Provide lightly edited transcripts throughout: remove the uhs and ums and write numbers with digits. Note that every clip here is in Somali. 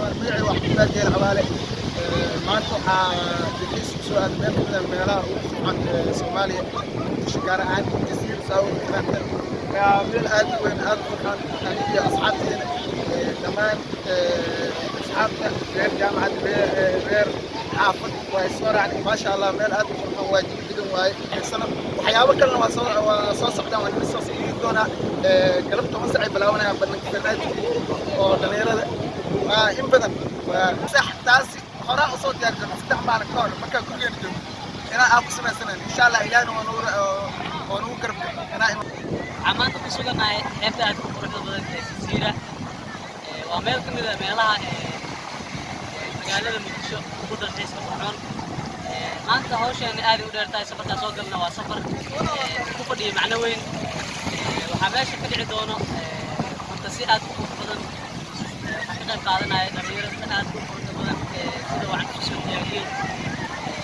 Magacay waa Cabdullaahi Jeel Cawaale. Maanta waxaa dalxiis ku soo aaday meel kamid ah meelaha ugu fiican ee Soomaaliya, Muqdisho, gaar ahaan Jasiira. Saawir waa meel aad u weyn, aad u qurxoon. Aniga iyo asxaabteena, dhammaan asxaabta reer jaamacad, reer xaafad waa soo raacnay. Maasha Allah, meel aad u qurxoon waa, jawi degan waaye xiisana. Waxyaabo kalena waa soo socdaan, waa nala soo sii doonaa. Galab 10 sac ay bilaabanayaan bandhig faneedka oo dhalinyarada waa in badan. Waa sax, taasi horaa usoo diyaar garno 3 maalin ka hor markaan gurigeena joogno inaa aan ku samaysanan, insha Allah. Ilaahna waa nagu oo nagu garab inaa. Waxaan maanta ku sugannahay xeebta aadka u quruxda badan ee Jasiira. Waa meel ka mid ah meelaha magaalada Muqdisho ugu dalxiiska qurxoon. Maanta hawsheena aaday u dheer tahay. Safarkaa soo galna waa safar ku fadhiya macno weyn. Waxaa meesha ka dhici doono fantasi aad u qurux badan. Waxaa ka qayb qaadanaya dhalinyarada aad u quruxda badan sida wacan isu soo diyaariyey.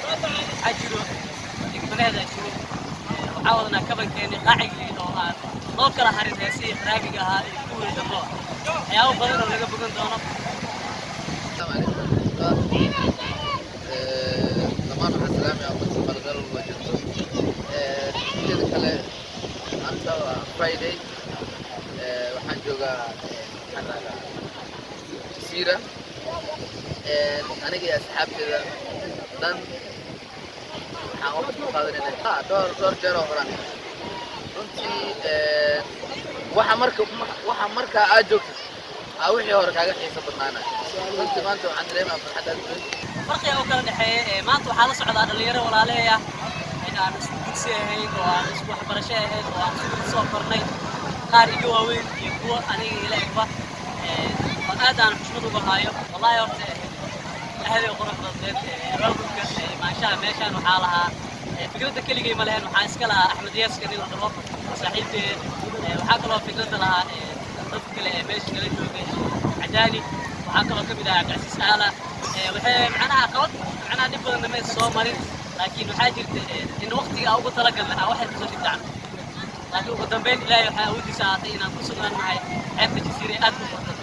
Waxaa jiro dhigmaneeda jiro. Waxaa wadanaa kabankeeni qaacigii oo aan loo kala harin heesihii xaraabiga ahaa iyo kuwii dambo, waxyaabo badan oo laga bogan doono. Asalaamu calaykum waraxmatullah. Dhammaan waxaan salaamayaa ummadda Soomaali meel walba joogto. Inteeda kale, maanta waa Friday. Waxaan joogaa, maxaan rahdaa, Jasiira. Aniga iyo asxaabteeda dhan waxaan waqti ku qaadanaynaa dhowr dhowr jeer oo horaan. Runtii waxa markaa aad joogtid aa wixii hore kaaga xiiso badnaanaya. Runtii maanta waxaan dareemayaa farxad aad u weyn. Farqiga oo kala dhexeeya, maanta waxaa la socdaa dhalinyaro walaaleey ah ee aan isku dugsi ahayn oo aan isku waxbarasho ahayn oo aan isku soo kornay, qaar iga waaweyn iyo kuwa aniga ila egba, oo aad aan xushmad uga haayo. Wallahi horta aad ay u qurux badneed abaabulka imaanshaha meeshaan. Waxaa lahaa fikradda keligay ma lehen, waxaa iska lahaa Axmed Yeeska, nin la dhaho oo saaxiibkee. Waxaa kaloo fikradda lahaa dadka kale ee meesha nala joogay, Cadaani, waxaa kaloo ka mid ahaa Cabdicasiis Aala. Waxay macnaha qabad, macnaha dhib badanna maysa soo marin, laakiin waxaa jirta in waqtiga aan ugu talagalnay aan waxay kasoo dhibdhacno, laakiin ugu dambeyn Ilaahay waxaa awooddiisa ahaatay inaan ku sugnaannahay xeebta Jasiira ee aad ku qurxoon.